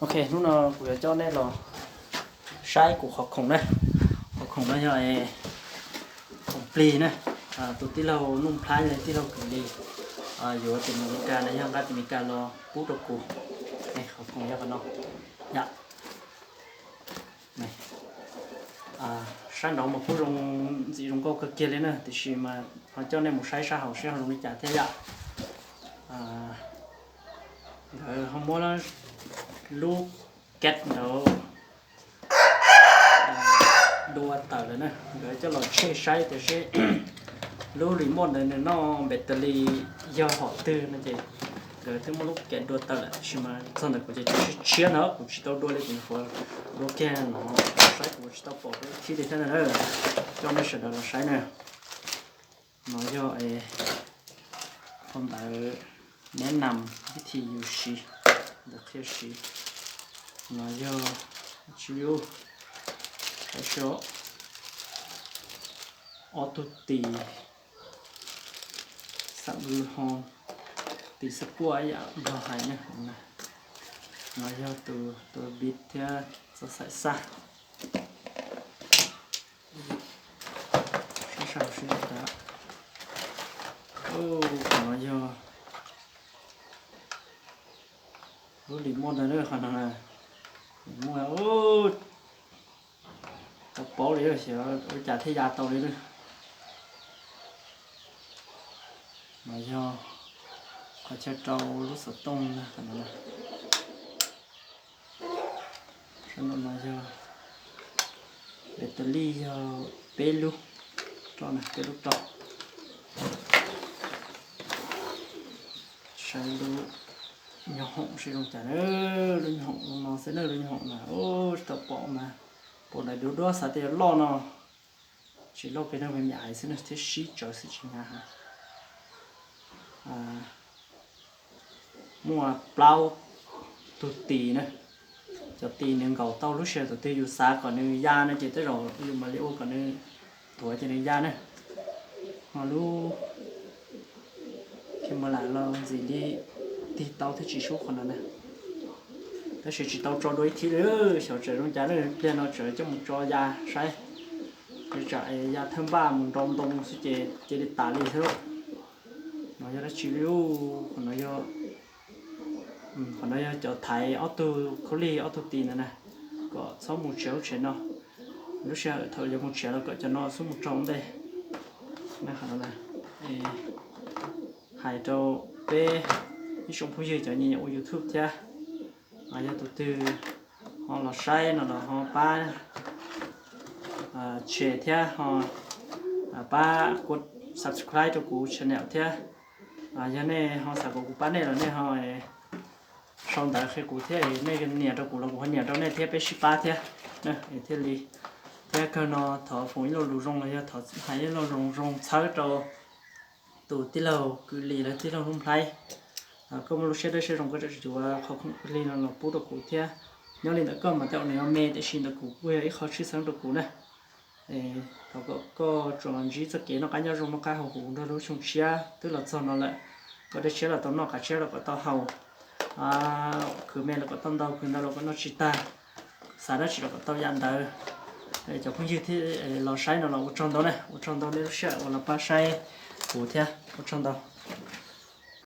Ok, hnub no kuv yuav coj nej los saib kuv qhov khoom na. Qhov khoom no yog khoom plig na. Tus tij laug Nuj Nplhaib los tij laug Kwm Lis yuav tim Amelikas na, yog nqa tim Amelikas los pub rau kuv. Qhov khoom yog qhov no. Yom. Sab nraud mas kuj zoo, ntxim zoo nkauj kawg kiag li na, tiam sis mas ho coj nej mus saib sab hauv seb ho zoo li cas thiab yom. Nkawd ho muab lub ket nraud dua tawm lawm na, nkawd coj los check saib tias seb lub remote ntawd nws noj battery yog hom twg no ces nkawd twb muab lub ket dua tawm lawm, tiam sis mas txog ntawm kuv ces tshiab tshiab ntawd, kuv tsis tau dua li, kuv nyuam qhuav dua kiag no, saib kuv tsis tau pom ib txhij li thiab ntag na. Coj nej sawv daws los saib na. No yog phau ntawv neb nam vib thi yus siv, ntawv qhia siv. No yog tsis li ub, saib seb, ob tug tis xam lw ho, tis xab kuaj ib yam nplog hais na. No yog tus tus bit thiab txoj xaim xaj. Sab sab sib tas. Qhov no yog lub remote ntawd, qhov no remote, tau paub li xyov ua cas thiaj ya tau li lawm. No yog qhov chaw rau lub xov tooj na, qhov no. Sab nraum no yog battery yog peb lub roj na, peb lub roj. Saib lub nyuag hoom seb zoo cas na, lub nyuag hoom no xwb na, lub nyuag hoom mas tsis tau pom mas, pom ntawm duab duab xav tias loj no, tsis loj pes neeg me me ais xwb na, thiab sib tsawv xwb tsis hnyav heev. Muaj plaub tug tis na, cov tis nws nkaum tau lub sij hawm thaum twg yus xav kom nws ya no ces tej zaum yus mam li ua kom nws tuav ces nws ya na. Ho lub camera los ntxim li tig tau thiab tsis sub qhov no na. Tab sis tsis tau tso dua ib thib li, xyov tseem zoo cas na, pliag no tseem coj mus tso ya saib, tsam ya thawj npaj mus nrau ntoo xwb ces cia li tas li xwb. No yog dab tsi li? Qhov no yog, qhov no yog cov thaiv ob tug khaub lig ob tug tis ntawd na, kom txhob mus tshiav lub tsev no. Lub sij hawm thaum yuav mus tshiav los kom cov no xub mus rau ntej. Hais rau peb ib tsoom phooj ywg cov nyiam ua YouTube thiab, yog tus twg ho los saib no los ho pab share thiab ho pab subscribe rau kuv channel thiab. Yog nej ho xav kom kuv pab nej los nej ho sau ntawv qhia kuv thiab, nej nias rau kuv los kuv ho nias rau nej thiab peb sib pab thiab. Thiaj li, thiab kawg no thov foom ib lo lus zoo los yog thov hais ib lo lus zoo txhawb rau tus tij laug Kwm Lis los tij laug Nuj Nplhaib. Koj muaj lub siab dawb siab zoo koj tseem yuav qhov khoom plig no los pub rau kuv thiab. Nyob li ntawm koj mas tej zaum nws yuav me, tiam sis ntawm kuv kuj yog ib qho tshwj xeeb rau kuv na. Thov kom koj tsuas ntsib txoj kev noj qab nyob zoo, noj qab haus huv nrog lub xyoo tshiab twb los txog no lawm. Koj dej tshiab los tau noj, qav tshiab los kom tau haus, khwv me los kom tau ntau, khwv ntau los kom noj tsis tag, xav dab tsi los kom tau yam ntawd. Cov phooj ywg thiab los saib no los ua tsaug ntau na, ua tsaug ntau nej lub sij hawm uas los pab saib kuv thiab, ua tsaug ntau.